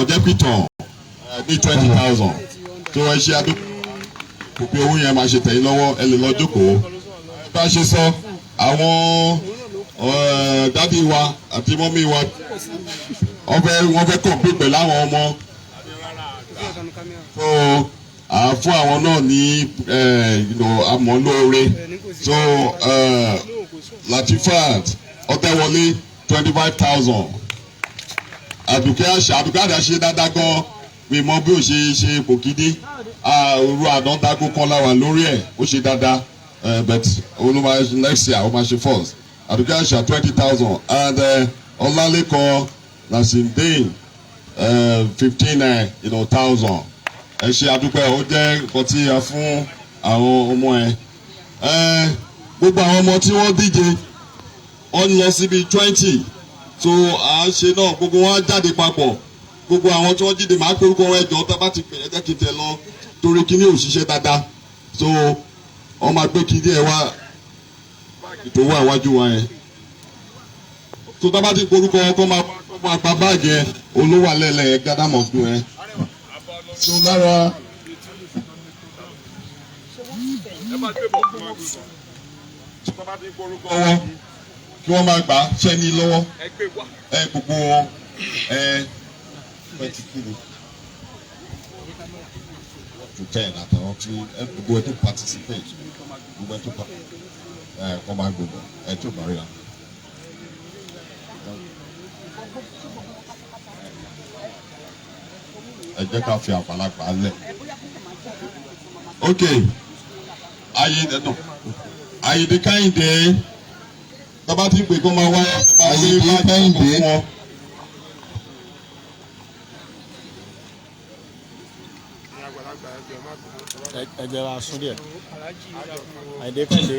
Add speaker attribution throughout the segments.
Speaker 1: Ọ̀jẹ̀pìtàn ní 20,000. Tó ẹ ṣe adúgbò kò pé owó yẹn máa ṣe tẹ̀yìn lọ́wọ́, ẹ lè lọ jókòó. Bá a ṣe sọ, àwọn daddy wa àti mummy wa, wọ́n fẹ́ compete pẹ̀lú àwọn ọmọ, so fún àwọn náà ní àmọ́ lóore. So Latifat Ọ̀tẹ́wọlé, 25,000. Àdùkẹ́ Àṣà, Àdùkẹ́ Àṣà ṣe dáadáa gan. Mi mọ bí ó ṣe ṣe ipò kíní òru àná dágó kan láwà lórí ẹ̀, ó ṣe dáadáa, but olùmọ̀ next year ó máa ṣe first. Àdùkẹ́ Àṣà, 20,000, and Ọlálékan Nasimdeen, 15 thousand. Ẹ ṣe àdúpẹ́. Ó jẹ́ nǹkan tí a fún àwọn ọmọ ẹ. Gbogbo àwọn ọmọ tí wọ́n díje, wọ́n lọ síbi 20, so à ń ṣe náà, gbogbo wọn á jáde papọ̀. Gbogbo àwọn tí wọ́n díje, máa pé orúkọ wọn. Ẹjọ́ tá bá ti pè é, jẹ́ kí n tẹ̀ lọ torí kíní ò ṣiṣẹ́ dáadáa, so wọ́n máa gbé kíní ẹ̀ wá tó wà wájú wa yẹn. Tó tá bá ti pe orúkọ wọn, kó máa gba báàgì yẹn olówó alẹ́ lẹ́yìn Ghana must go yẹn. So lára. Tó bá ti pe orúkọ wọn, kí wọ́n máa gbà á ṣẹ́ ní lọ́wọ́ ẹ gbogbo wọn ẹ 20 kilo to 10 àtàwọn tí ẹ gbogbo ẹ tó participate, gbogbo ẹ tó pa ẹ kọ́ máa gbogbo ẹ tó bá rí la. Ẹ jẹ́ ká fi àgbàlagbà lẹ̀. Ok, ayé no Àyìndé Kẹ́hìndé, tọ́ba tí ń pè kó máa wá, máa gbé
Speaker 2: Àyìndé
Speaker 1: báàgì
Speaker 2: Kẹ́hìndé.
Speaker 1: fún wọn.
Speaker 3: Ẹ jẹ́ ra sún díẹ̀. Àyìndé Kẹ́hìndé.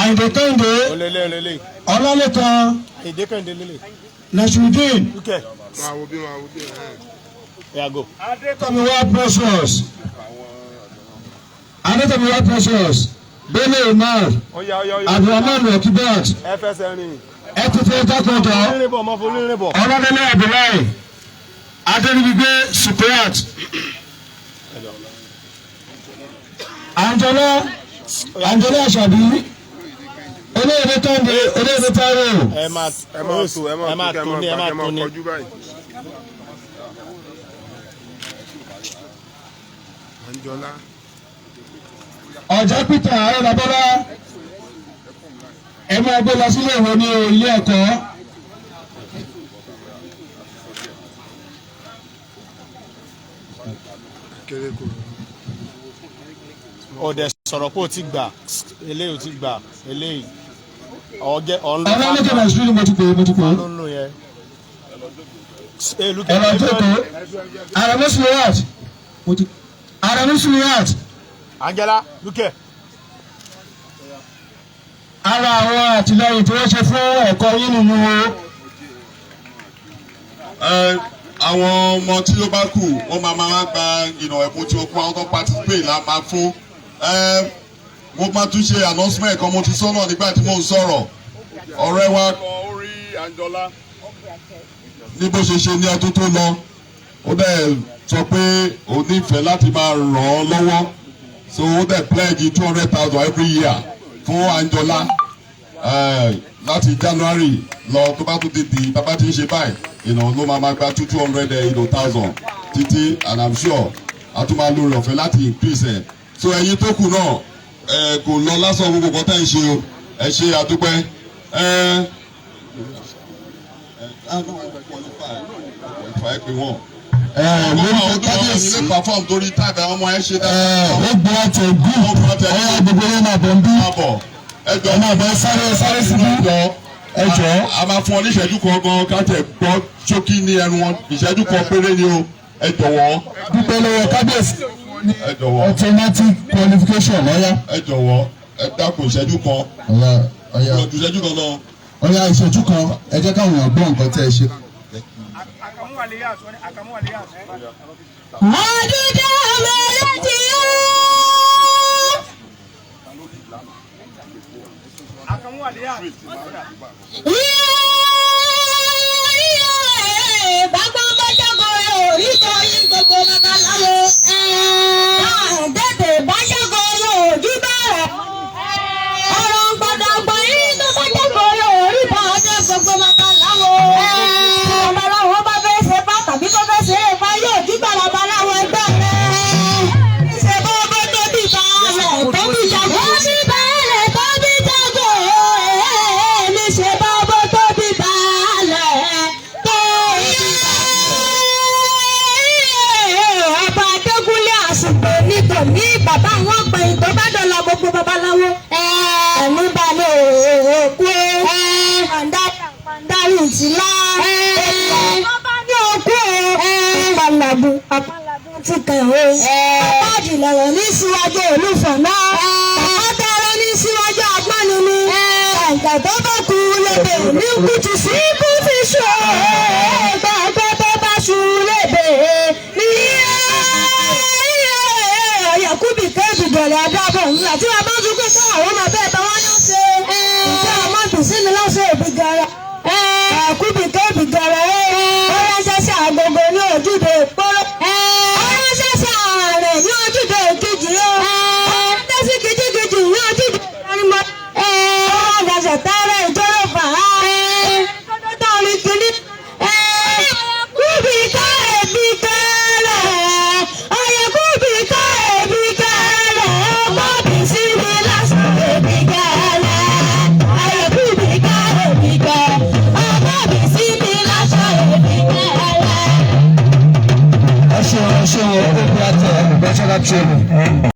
Speaker 4: Àyìndé Kẹ́hìndé.
Speaker 3: Olélé olélé.
Speaker 4: Ọlálẹ́kan.
Speaker 3: Àyìndé Kẹ́hìndé lélẹ̀.
Speaker 4: Nasrudeen.
Speaker 3: Lúkẹ̀. Yàgò.
Speaker 4: Adétọ́miwá Precious, Adétọ́miwá Precious, Bello Umar, Abdulrahman Rokibat.
Speaker 3: Ẹ fẹsẹ̀ rìn.
Speaker 4: Ẹtùtù Jákòjọ.
Speaker 3: Rìn bọ̀ mọ́ fún rìn bọ̀.
Speaker 4: Ọládélé Abdullahi, Adéríbigbé Supriat, Anjola, Anjola Asabi, Olóyèdè Kẹ́hìndé, Olóyèdè Táíwò.
Speaker 3: Ẹ máa
Speaker 5: Ẹ máa tó, ẹ
Speaker 3: ẹ
Speaker 5: máa
Speaker 3: máa
Speaker 5: tó, kẹ
Speaker 3: tó ní
Speaker 5: máa
Speaker 3: ẹ
Speaker 5: gbà,
Speaker 3: máa
Speaker 5: kẹ
Speaker 3: tó
Speaker 5: máa
Speaker 3: ní.
Speaker 5: kọjú báyìí. Anjola.
Speaker 4: Ọ̀jẹ̀ Peter Ayọ̀dàbọ́lá, ẹ máa gbé lọ sílé ìwé ní ilé ẹ̀kọ́.
Speaker 5: Kéré kò.
Speaker 3: Ọ̀dẹ̀ sọ̀rọ̀ pé o ti gbà eléyìí, o ti gbà eléyìí. Ọ̀jẹ̀ ọ̀nlọ́.
Speaker 4: Ọlọ́lẹ́kẹ̀ Nàìjíríà, mo ti pè é, mo ti pè é.
Speaker 3: Ló ń lò yẹn. Ee lúkẹ̀.
Speaker 4: Ẹ lọ jókòó. Aremu Suliyat, mo ti Aremu Suliyat.
Speaker 3: Angela lúkẹ̀.
Speaker 4: Ara àwọn àtìlẹyìn tí wọ́n ṣe fún ẹ̀kọ́ yín nínú o.
Speaker 1: Ẹ, àwọn ọmọ tí ó bá kù, wọ́n máa gba ìnà ẹ̀bùn tí ó kún. Àwọn tó participate la máa fún ẹ. Mo máa tún ṣe announcement kan. Mo ti sọ́nà nígbà tí mò ń sọ̀rọ̀. Ọ̀rẹ́ wa kan ó rí Anjola ní bó ṣe ṣe ní ọdún tó lọ, ó dẹ̀ sọ pé òun nífẹ̀ẹ́ láti máa ràn án lọ́wọ́, so ó dẹ̀ pledge 200,000 every year fún Anjola láti January lọ. Tó bá tún ti di tá bá ti ń ṣe báyìí, ló máa gba two hundred thousand títí, and I'm sure a tún máa lórí ọ̀fẹ́ láti increase ẹ̀. So ẹ̀yin tó kù náà, ẹ kò lọ lásán gbogbo nǹkan tẹ́ ń ṣe o. Ẹ ṣe àdúpẹ́. Ẹ ẹ qualify pé wọ́n.
Speaker 2: Lórúkọ kábíyèsí.
Speaker 1: Ilé perform torí táìpì àwọn ọmọ ẹ ṣe dáadáa.
Speaker 2: Ó gbọ́ àtẹ group. Ọ̀yà, gbogbo yẹn máa bọ̀ ń bí.
Speaker 1: Máa bọ̀, ẹ jọ.
Speaker 2: Ẹ máa bọ̀, sáré sáré síbí, ẹ jọ.
Speaker 1: A máa fún ọ ní ìṣẹ́jú kan gan ká tẹ̀ gbọ́ ṣókí ní ẹnu wọn. Ìṣẹ́jú kan péré ni o, ẹ jọ̀wọ́.
Speaker 2: Dúpẹ́ lọ́wọ́ kábíyèsí.
Speaker 1: Ẹ jọ̀wọ́.
Speaker 2: Automatic qualification lọ́yà.
Speaker 1: Ẹ jọ̀wọ́, ẹ dákun, ìṣẹ́jú kan.
Speaker 2: Ọ̀yà, ọ̀yà.
Speaker 1: Ju ìṣẹ́jú kan lọ.
Speaker 2: Ọ̀yà, ìṣẹ́jú kan, ẹ jẹ́ káwọn èèyàn gbọ́ nǹkan tẹ́ ẹ ṣe.
Speaker 6: Àdúdá mẹ́rẹ́tì ó. Bàbá bàjẹ́ orí Gbogbo babaláwo. Ẹ̀mí balẹ̀ òkú. Pàǹdàrí ìtìlá. Bàbá ní òkú o. Apalagun apalagun ti kàn o. Apáàdì lọ̀rọ̀ ní síwájú olúfọ̀nà. Àtàrà ní síwájú agbọ́ni ni. Kàǹkà tó bá kú lébè ní kùtù sí kú fi ṣó. Gbàgbọ́ tó bá ṣu lébè ní ọ̀yẹ̀kúbì kébì gẹ̀rẹ́ adábọ̀ ńlá tí wọ́n bá tún pé káwọn ọmọ bẹ́ẹ̀ bá wọn náà ṣe. Ìjọ ọmọ bìsí mi lọ́sẹ̀ òbí gẹ̀rẹ́.